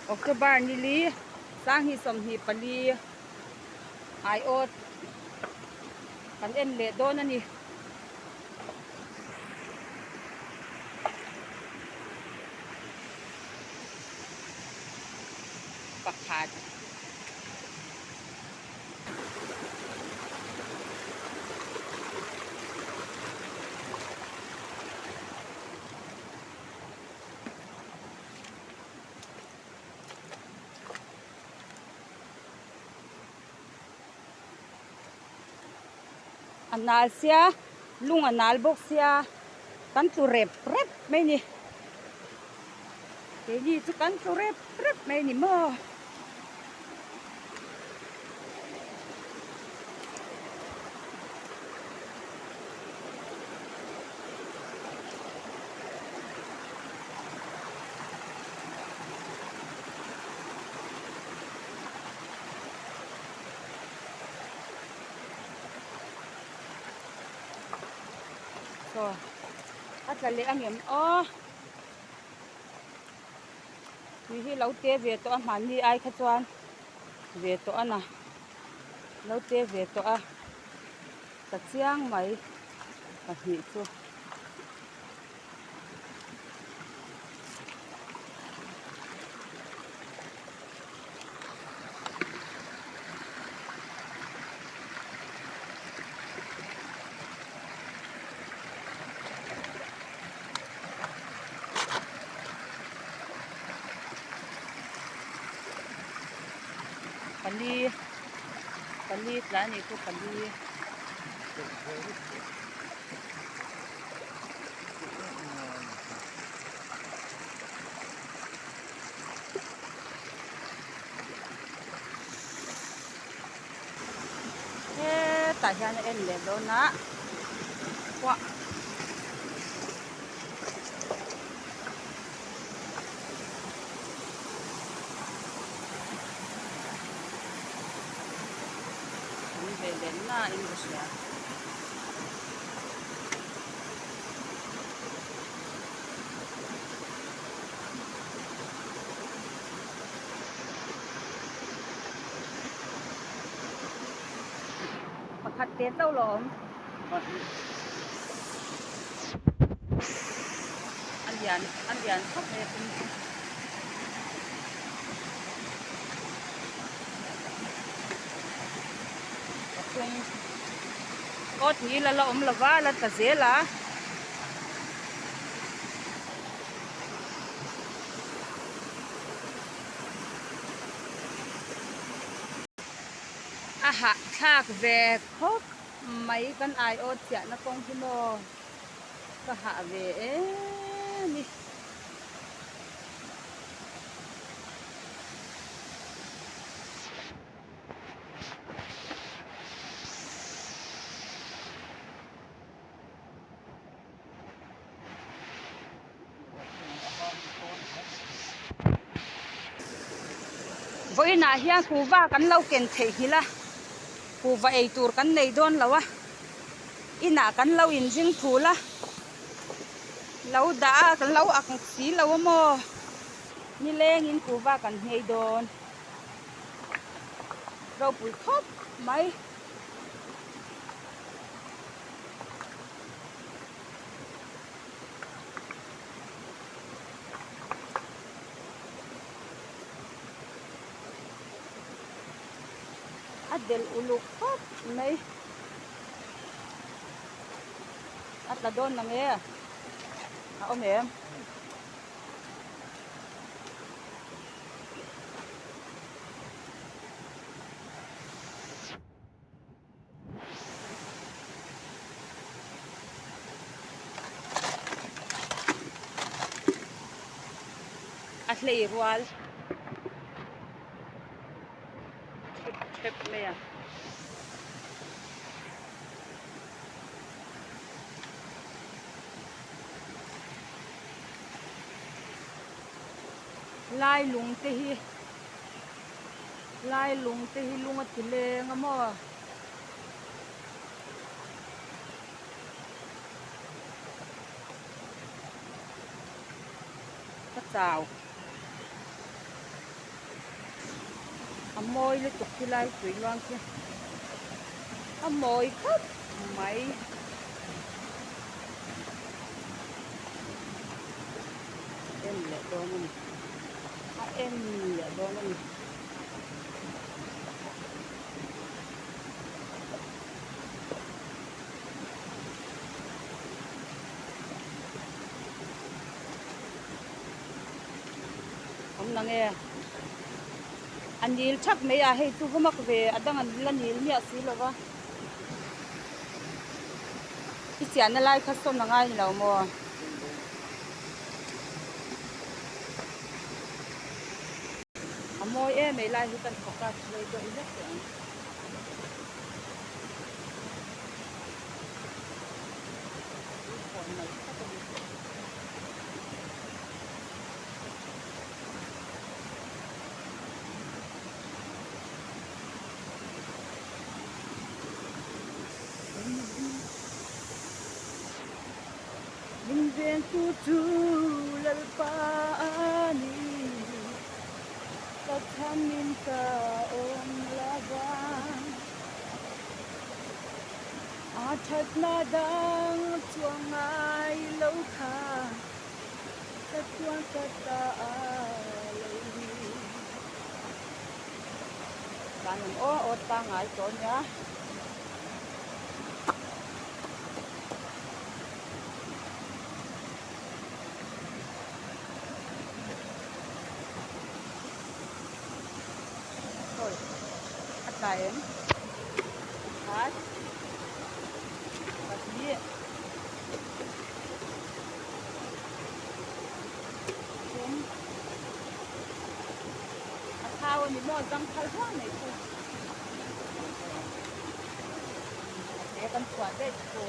October nili sanghnih 24 aiawt kan en leh dawn a ni. Pakhat. A nal sia lung a nal bawk sia kan tlu rep rep mai a ni keini chu kan tlu rep rep mai a ni maw. Saw a tla leh angem aw tui hi lo te ve tawh a hmanni ai kha chuan ve tawh a na lo te ve tawh a ta chiang mai pahnih chu. Pali pali tla a nih chu pali. Hetah hian a en leh dawn a khuah an ve leh nain ka hria. Pakhat te chauh lo awm. A lian a lian khawp mai a tum chu. Pathum awt ngil a la awm lova a la tla zel a. A hahthlak ve khawp mai kan aiawt chiahna kawng hi maw ka hah ve em i. Vawiinah hian kuhva kan lo ken theih nghilh a, kuhva ei tur kan nei dawn lo a, inah kan lo inzing thul a, lo dah a kan lo ak si lo a maw, nilengin kuhva kan nghei dawn ropui khawp mai. A delh uluk khawp mai a tla dawn mang e a awm em. A hlei rual ṭhep ṭhep mai a. Lai lung te hi. Lai lung te hi lung a ti leng a maw? Ka chau. A mawi lutuk khi lai tui luang khi a mawi khawp mai. En leh dawn a ni a en leh dawn a ni. Awm na nge a nil thak mai a hei chu va mak ve a dang an la nil miah si lo va i chiahna lai kha sawn a ngai ni lo maw. A mawi em mai lai hi kan focus rei deuh hlek teh ang. Min vengtu chu Lalpa a ni, ka thamin ka awm lova. A thatna dang chuang ngai lo kha ka chuan ka ta a lo ni. Tan ang aw aw pangngai tawh ania. Sorry a tla em pakhat pahnih thum a thau a ni maw zangkhal huang mai chu a te kan chhuah daih chu.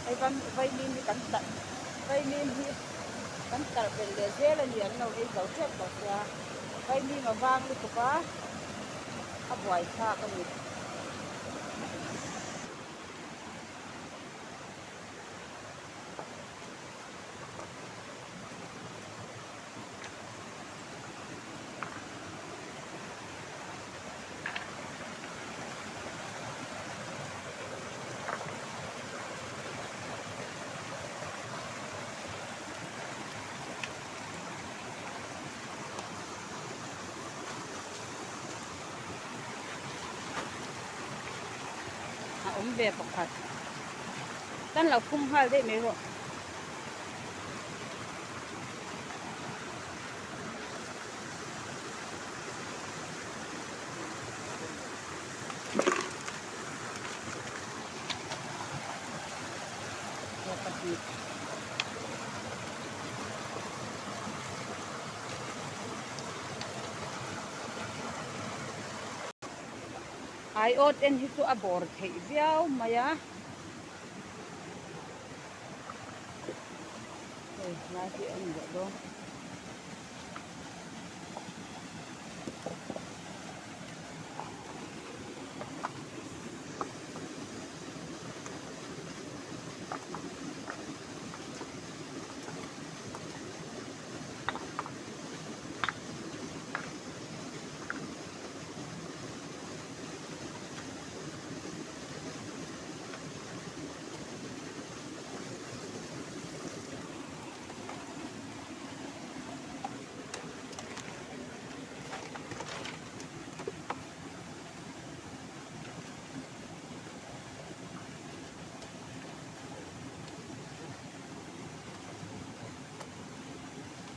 Hei vaimim hi kan talh vaimim hi kan talh belh leh zel a ni an lo ei zo tep tawh sia vaimim a vang lutuk a a buaithlak a ni. A awm ve pakhat kan lo phung nghal daih mai rawh. Aiawt en hi chu a bawr theih viau mai a hei lai hi a ni leh dawn.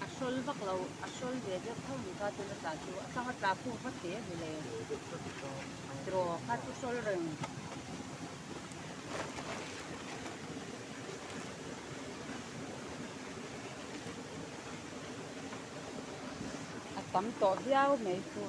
A hrawl vak lo a hrawl ve deuh tho ang kha tuna tla chu a thlang a tla khu va te ani le tiraw kha chu hrawl reng. A tam tawh viau mai chu.